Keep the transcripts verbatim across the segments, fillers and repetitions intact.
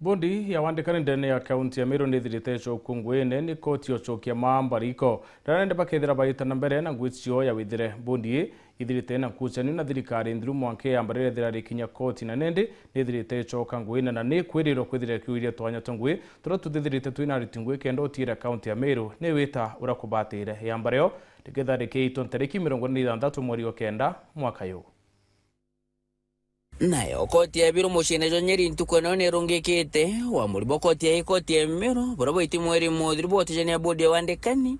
Bondi ya wandikani ndene ya kaunti ya Meru nithirite icoku nguine ni koti ya ucokia maa mbariko. Riria nende bakethira baita na mbere na ngugi cio ya withire, bondi ii ithirite na nkucanio na thirikari nthiru mwanka yambare ithira rikinya koti, na nindi nithirite icoka nguine na ni kwirirwa kwithira ikiuria twanya twa ngugi turia tuthithirite twina ariti ngugi kenda utiira kaunti ya Meru ni wita uria kubatire. Yambare yo rikethira rikiitwa ntariki mirongo ina na ithanthatu mweri wa kenda mwaka yu. Nayo koti ya Biru muciine jwa Nyeri ntuku ino nirungikite uamuri bwa koti ya ikoti ya Miru buria bwaiti mweri muthiru bwa utijania bodi ya wandikani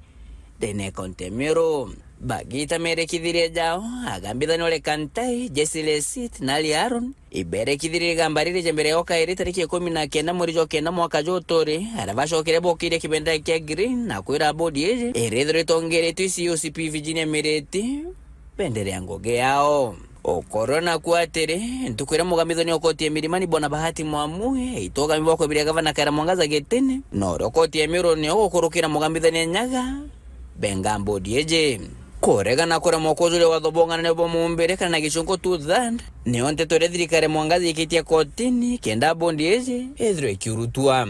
ndene ya kaunti ya Miru. Bagita merekithirie jao, agambithania ore Kantai, Jesse Lesit na Ali Aaron iberekithirie igamba riri ja mbere ya ukairi tariki ikumi na kenda mweri jwa kenda mwaka juu turi, aria bacokire bokiria kibendera kia Green na kwira bodi iji irithirwa itongeretwe i C O C P Virginia Miriti benderea ngugi yao. Ukorwa naku atiri, ntuku iria mugambithania wa koti ya Milimani Bwana Bahati Mwamue aitwa ugambithania bwa kwebiria gavana Kawira Mwangaza gitine, na uria koti ya Miru nio gukurukira mugambithania Nyaga benga bodi iji. Kuregana kuremwa kujuria watho bwa ung'anania bwa mumbire kana na gicunku two third nio nteto iria thirikari ya Mwangaza ikitie kotini kenda bodi iji ithirwe ikiurutwa.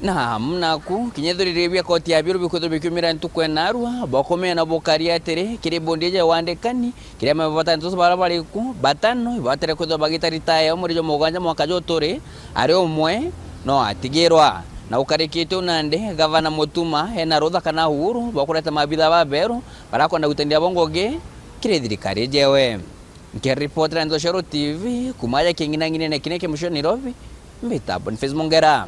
Na amu naku, kinya ithuriri bia koti ya Biru bikwithirwa bikiumira ntuku ya narua, bwa kumenya na bukari atiri, kiri bondi iji ya wandikani, kiria mabata ntusu bara bariku, batano, ibatire kwithirwa bagita ritaya o mweri jwa mugwanja mwaka juu turi, ari umwe no atigirwa. Na ukarikite u nandi, gavana Mutuma ena rutha kana uhuru bwa kureta maabitha baberu barakwenda gwitania bo ngugi kiri thirikari ijewe. Nkiripotera Nzoshoro T V, kuma aja king'inang'inene kiria kia mucio Nairobi, mbita Boniface Mungera.